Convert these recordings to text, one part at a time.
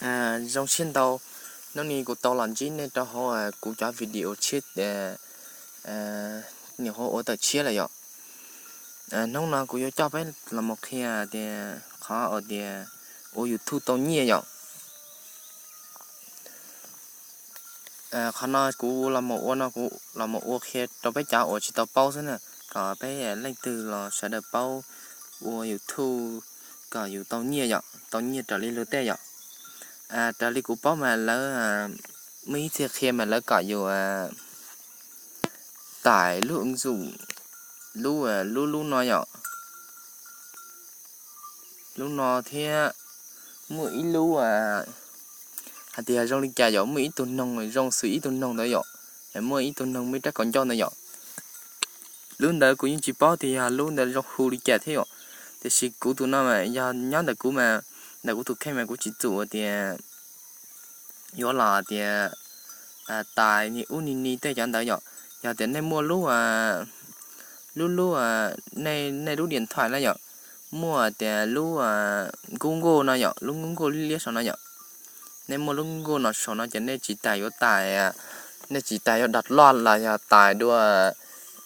Zoo siab ntau, hnub no kuv tau los ntsib nej rau hauv kuv cov video tshiab, nyuam qhuav ua tawm tshiab lawm yom. Hnub no kuv yuav coj peb los mus qhia tias qhov uas tias ua YouTube tau nyiaj yom. Qhov no kuv los mus ua no kuv los mus ua qhia rau peb cov uas tsis tau paub xwb na, kom peb leej twg los sawv daws paub ua YouTube kom yus tau nyiaj yom, tau nyiaj raws li luag tej yom. Raws li kuv paub mas lawv muaj ib txhia qhia mas lawv kom yus tải lub ứng dụng, lub, lub, lub no yom, lub no thiab muaj ib lub, hais tias zoo li cas yom, muaj ib tug noog zoo xws ib tug noog ntawd yom, muaj ib tug noog muaj ib rab kaus ncauj ntawd yom. Lub ntawd kuv yeej tsis paub tias yog lub ntawd zoo hu li cas thiab yom, tiam sis kuv tus no mas yog nyob ntawm kuv mas, ntawm kuv tus kheej mas kuv tsis txum tias yuav los tias tais ni ub ni ni tej cov ntawd yom. Yog tias nej muaj lub, lub, lub, nej, nej lub điện thoại na yom, muaj tias lub Google no yom, lub Google liab liab saum no yom. Nej muaj lub Google no saum no ces nej tsis tas yuav tais, nej tsis tas yuav download los yog tais dua,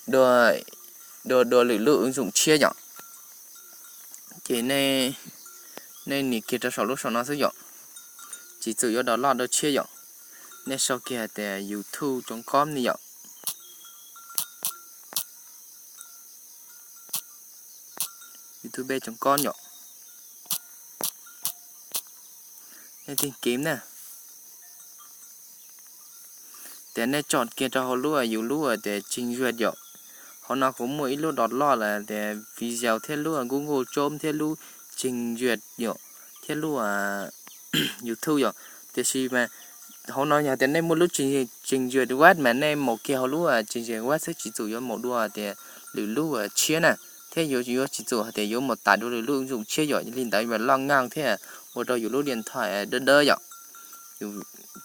dua, dua, dua lwm lub ứng dụng tshiab yom. Ces nej nias kiag rau saum lub saum no xwb yom, tsis txwm yuav download dua tshiab yom. Nej sau kiag hais tias youtube chấm com ni yom. Youtube chấm com yom. Nej tig kiv na. Ces nej chọn kiag rau hauv lub yus lub tias trình duyệt yom. Hauv no kuv muaj ib lub download lawm tias video thiab lub Google Chrome thiab lub trình duyệt yom, thiab lub YouTube yom. Tiam sis mas hauv no yog tias nej muaj lub trình duyệt web mas nej mus kiag hauv lub trình duyệt web xwb, tsis txwm yuav mus dua tias lwm lub tshiab na. Thiab yuav, yuav tsis txwm hais tias yuav mus tais dua lwm lub ứng dụng tshiab yom, li ntawd mas loj nkeeg thiab ua rau yus lub điện thoại dawb dawb yom.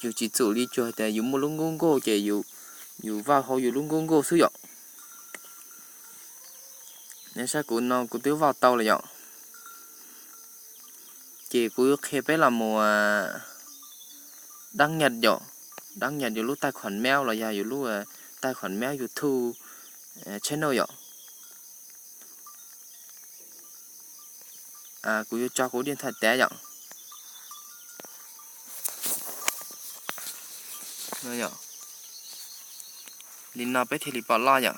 Yus tsis txwm li, tsuas tias yus muaj lub Google ces yus vau hauv yus lub Google xwb yom. Nej saib kuv no kuv twb vau tau lawm yom. Ces kuv yuav qhia peb los mus đăng nhập yom, đăng nhập yus lub tài khoản mail los yog yus lub tài khoản mail YouTube channel yom. Kuv yuav tso kuv điện thoại tav yom. Li no peb thiaj li pom loj yom.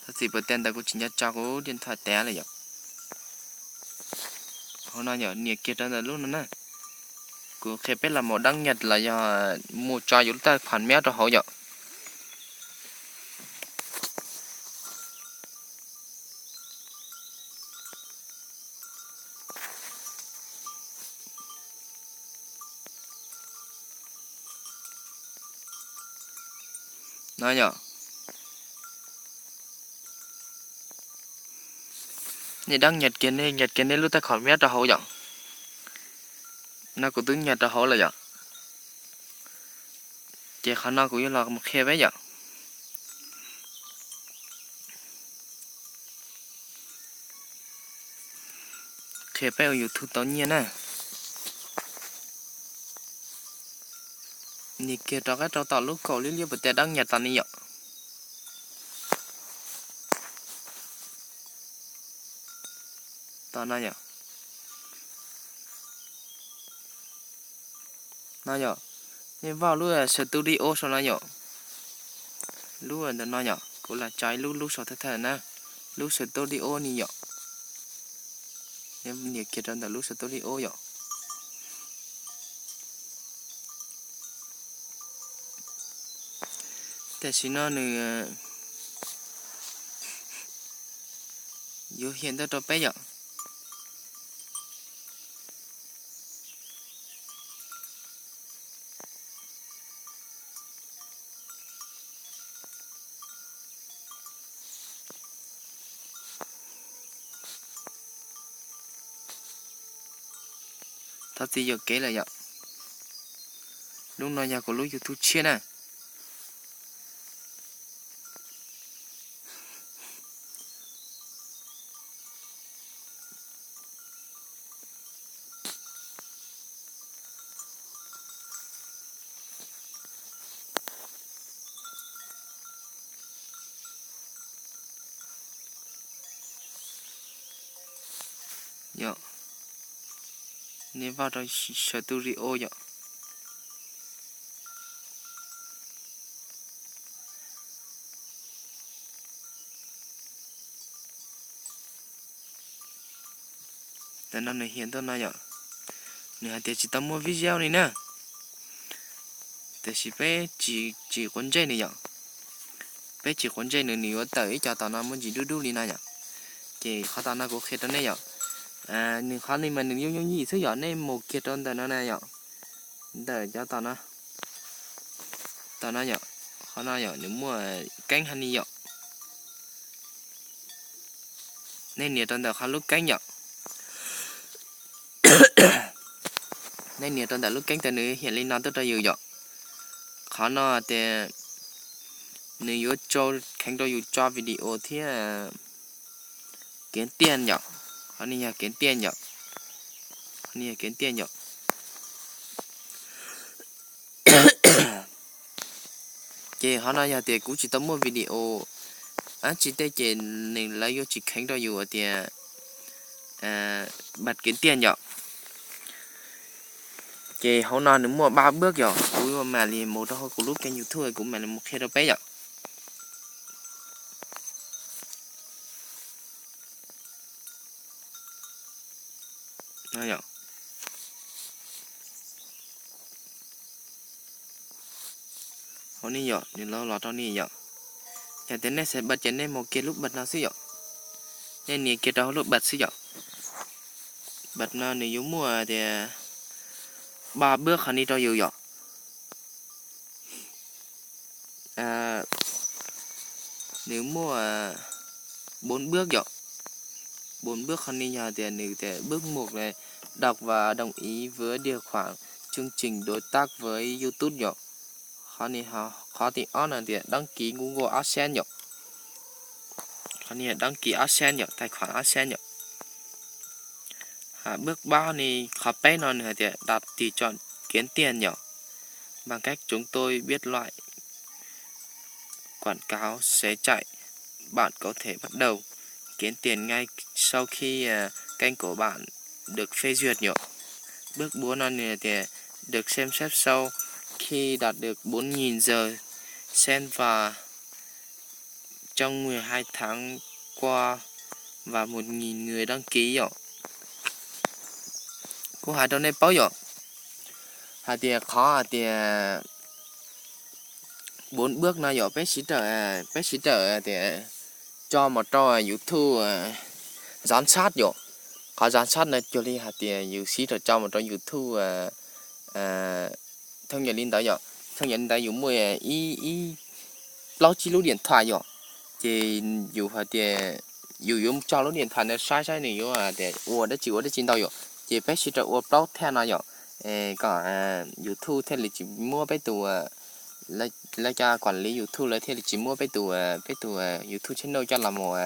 Thov txim, puas tas ntawd kuv tsis nco tso kuv điện thoại tav lawm yom. Hauv no yom, nias kiag rau ntawm lub no na. Kuv qhia peb los mus đăng nhập los yog mus tso yus lub tài khoản mail rau hauv yom. No yom. Nej đăng nhập kiag, nej nhập kiag nej lub tài khoản mail rau hauv yom. No kuv twb nhập rau hauv lawm yom. Ces qhov no kuv yuav los mus qhia peb yom. Qhia peb ua YouTube tau nyiaj na. Nias kiag rov qab rau tom lub kaum liab liab puas tas đăng nhập tom ni yom. Tom no yom. No yom. Nej vau lub studio saum no yom. Lub ntawm no yom, kuv lam tso ib lub lub saum thawj thawj na. Lub studio ni yom. Nej nias kiag rau ntawm lub studio yom. Tam sim no nws yuav hiam ntawd rau peb yom. Thov txim yuam kev lawm yom. Lub no yog kuv lub YouTube tshiab na. Yog, nej vaj rau studio yom. Tam no nws hiam tuaj no yom, nws hais tias tsis tau muaj video li na. Tiam sis peb tsis quav ntsej nws yom, peb tsis quav ntsej nws, nws yuav tawm ib co tom no muaj ntsis dub dub li no yom. Ces qhov tom no kuv qhia rau nej yom, nws qhov li mas nws yooj yooj yim xwb yom, nej mus kiag rau ntawm no na yom, ntawm cov tom no, tom no yom, qhov no yom nws muaj keeb hais li yom. Nej nias rau ntawm qhov lub keeb yom, nej nias rau ntawm lub keeb tas nws hiam li no tuaj rau yus yom. Qhov no tias nws yuav tso, kheev rau yus tso video thiab kev tiaj yom. Qhov no yog kev tiaj yom, qhov no yog kev tiaj yom. Ces qhov no yog tias kuv tsis tau muaj video dab tsi tej ces nws lawv yuav tsis kheev rau yus tias bật kiếm tiền yom. Ces hauv no nws muaj ba bước yom, kuv mam li mus rau hauv kuv lub kênh YouTube kuv mam li mus qhia rau peb yom. Hauv ni yom, nws los los rau ni yom. Yog tias nej xav bật ces nej mus kiag lub bật no xwb yom. Nej nias kiag rau hauv lub bật xwb yom. Bật no nws yuav muaj tias ba bước qhov ni rau yus yom. Nws muaj bốn bước yom. Bốn bước qhov ni yog tias nws tias bước một là đọc và đồng ý với điều khoản chương trình đối tác với YouTube yom. Qhov ni, qhov tim ob no tias đăng ký Google AdSense yom. Qhov ni đăng ký AdSense yom, tài khoản AdSense yom. Bước ba ni, qhov peb no nws hais tias đặt tùy chọn kiếm tiền yom. Bằng cách chúng tôi biết loại quảng cáo sẽ chạy, bạn có thể bắt đầu kiếm tiền ngay sau khi kênh của bạn được phê duyệt yom. Bước bốn no nws tias được xem xét sau khi đạt được bốn nghìn giờ xem và trong mười hai tháng qua và một nghìn người đăng ký yom. Kuv hais rau nej paub yom, hais tias qhov hais tias bốn bước no yom, peb siv tawm, peb siv tawm tias tso mus rau YouTube giám sát yom. Qhov giám sát no cuag li hais tias yus siv rau tso mus rau YouTube, thaj nyam li ntawd yom, thaj nyam li ntawd yus muaj ib, ib plaub tsib lub điện thoại yom. Ces yus hais tias yus yuav tso lub điện thoại ntawd saib saib nws yuav tias ua dab tsi ua dab tsi ntau yom. Ces peb siv rau ua plaub thaj no yom, kom YouTube thiaj li tsis muab peb tus, lawv cov quản lý YouTube lawv thiaj li tsis muab peb tus, peb tus YouTube channel coj los mus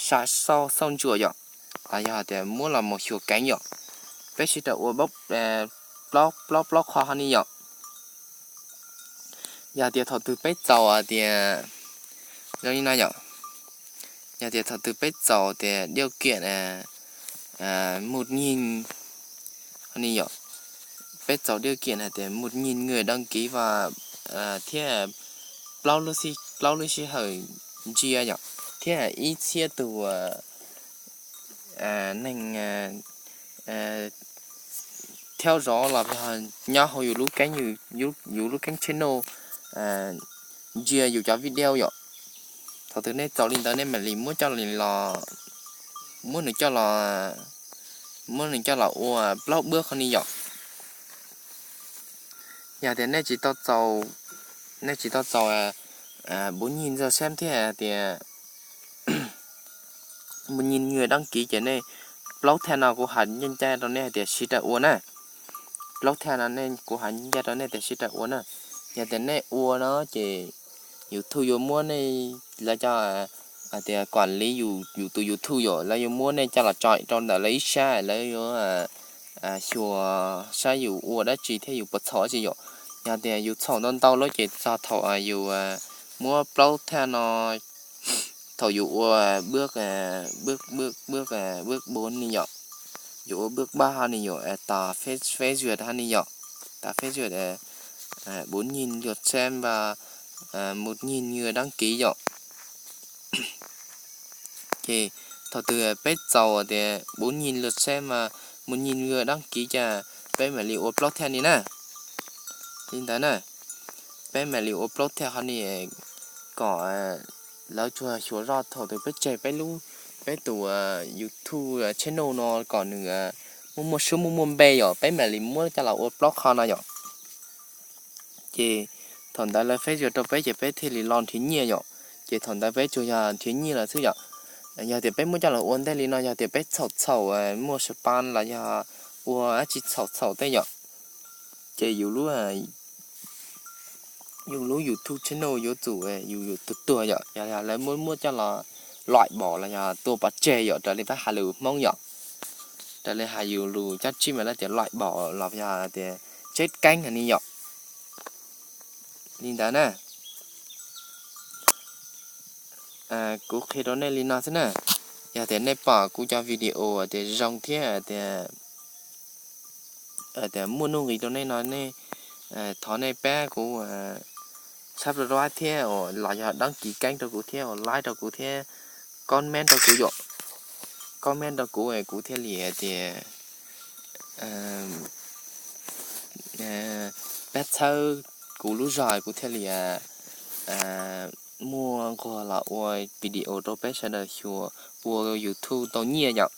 xauj ntsuam yom, los yog tias muab los mus xyuas keev yom. Peb siv rau ua plaub, plaub qho hov ni yom. Yog tias thaum twg peb txaus tias zoo li no yom, yog tias thaum twg peb txaus tias điều kiện một nghìn, hov ni yom, peb txaus điều kiện hais tias một nghìn người đăng ký và thiab plaub lub sij hawm ntsia yom, thiab ib txhiab tus neeg theo dõi los nyob hauv yus lub keeb, yus lub keeb channel ntsia yus cov video yom. Thaum twg nej txaus li ntawd nej mam li muab coj los, muab nws coj los, muab nws coj los ua plaub bước hov ni yom. Yog tias nej tsis tau txaus, nej tsis tau txaus bốn nghìn giờ xem thiab tias một nghìn người đăng ký ces nej, plaub thaj no kuv hais ncaj ncaj rau nej hais tias siv rau ua na. Plaub thaj no nej, kuv hais ncaj rau nej tias siv rau ua na. Yog tias nej ua no ces YouTube yuav muab nej, lawv cov hais tias quản lý yus tus YouTube yom, lawv yuav muab nej coj los tso rau ntawm lawv ib sab, lawv yuav xyuas saib yus ua dab tsi thiab yus puas txhaum dab tsi yom. Yog tias yus txhaum ntau ntau lawm ces txog thaum yus muab plaub thaj no, thaum yus ua bước, bước, bước, bước bước bốn ni yom. Yuav ua bước ba ho ni yom, tas phê duyệt ho ni yom. Tas phê duyệt bốn nghìn lượt xem và một nghìn người đăng ký yom. Ces thaum twg peb txaus tias bốn nghìn lượt xem và một nghìn người đăng ký ces peb mam li ua plaub thiaj ni na. Li ntawd na, peb mam li ua plaub thiaj ho ni, kom lawv tsuas xyuas zoj thaum twg peb tseg peb lub, peb tus YouTube channel no kom nws muaj muaj suab muaj muaj npe yom, peb mam li muab coj los ua plaub qho no yom. Ces thaum ntawd lawv phê duyệt rau peb ces peb thiaj li los nrhiav nyiaj yom. Ces thaum ntawd peb tsuas yog nrhiav nyiaj lawm xwb yom. Yog tias peb muab coj los ua ntej li no yog tias peb txhaum txhaum muaj spam los yog ua dab tsi txhaum txhaum tej yom, ces yus lub YouTube channel yuav tsum yus yuav tuag tuag yom, yog lawv muab muab coj los loại bỏ los yog tua pov tseg yom, raws li peb hais lus Hmoob yom. Raws li hais yus lus cab tsib mas lawv tias loại bỏ los yog tias chết kênh ni yom. Li ntawd na, kuv qhia rau nej li no xwb na. Yog tias nej pom kuv cov video tias zoo thiab tias muaj nuj nqis rau nej no nej, thov nej pab kuv subscribe thiab los yog đăng ký kênh rau kuv thiab, like rau kuv thiab, comment rau kuv yom. Comment rau kuv kuv thiaj li tias pab txhawb kuv lub zog kuv thiaj li muaj nquag los ua video rau peb sawv daws xyuas ua YouTube tau nyiaj yom.